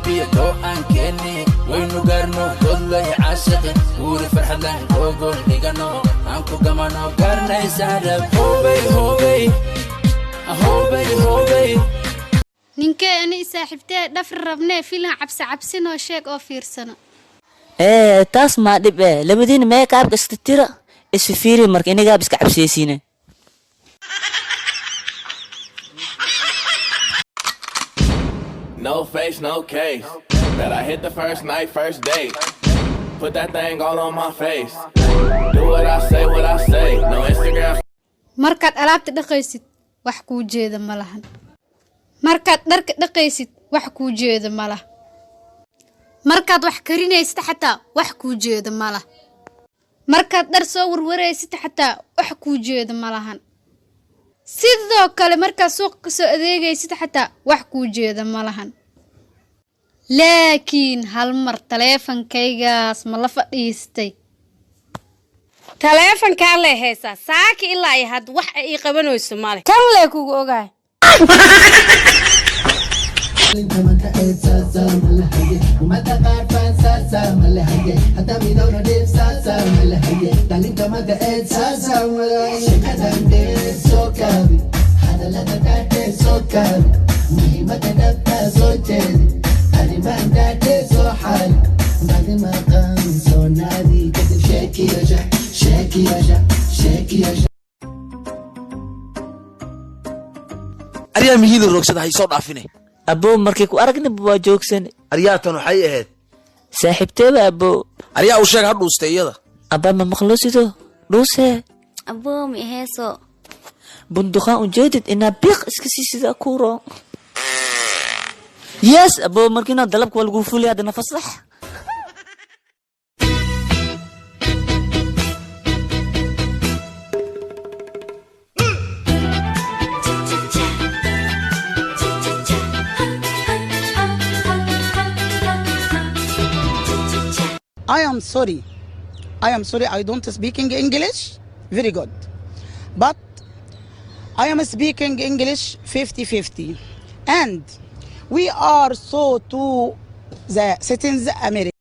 Gudbiya go'aankeeni, waynu gaarno godlay caashiqi, guuri farxadlan gogol dhigano, aan ku gamano gaarnaysaadhab. Hobey hobey hobey hobey. Ninkee ani saaxiibtee dhafri rabnee, filan cabsi cabsinoo sheeg oo fiirsano. Ee, taas maa dhib eh. Labadiina mee kaabka iska tira, isfifiiri marka inigaab iska cabsiyeysiine. No face, no case. Bet I hit the first night, first date. Put that thing all on my face. Do what I say, what I say. No Instagram. Markaad alaabta dhaqaysid, wax kuu jeeda ma lahan. Markaad dharka dhaqaysid, wax kuu jeeda ma lah. Markaad wax karinaysid xataa, wax kuu jeeda ma lah. Markaad dhar soo warwaraysid xataa, wax kuu jeeda ma lahan. Sidoo kale markaad suuqa kasoo adeegaysid xataa, wax kuu jeeda ma lahan. Laakiin hal mar taleefankaygaas ma la fadhiistay. Taleefankaa lee haysaa saaki ilaa iyo hadda wax ay ii qabanayso male. Tan lee kugu ogaay. Aryaa, mihiida roogsada hay soo dhaafine. Aboo, markii ku aragnaba waa joogsan. Aryaatan waxay ahayd saaxiibteeba, aboo. Aryaa, u sheeg ha dhuustay iyada. Abaa, ma maqlo sido dhuusee. Aboo, ma iheeso. Bunduqaan ujeedid inaa biiq iska sii sida kuuro. Yes, aboo, markiina dalabka waa lagu fulay haddana fasax. I am sorry. I am sorry I don't speaking English very good. But I am speaking English 50-50. And we are so to the citizens America.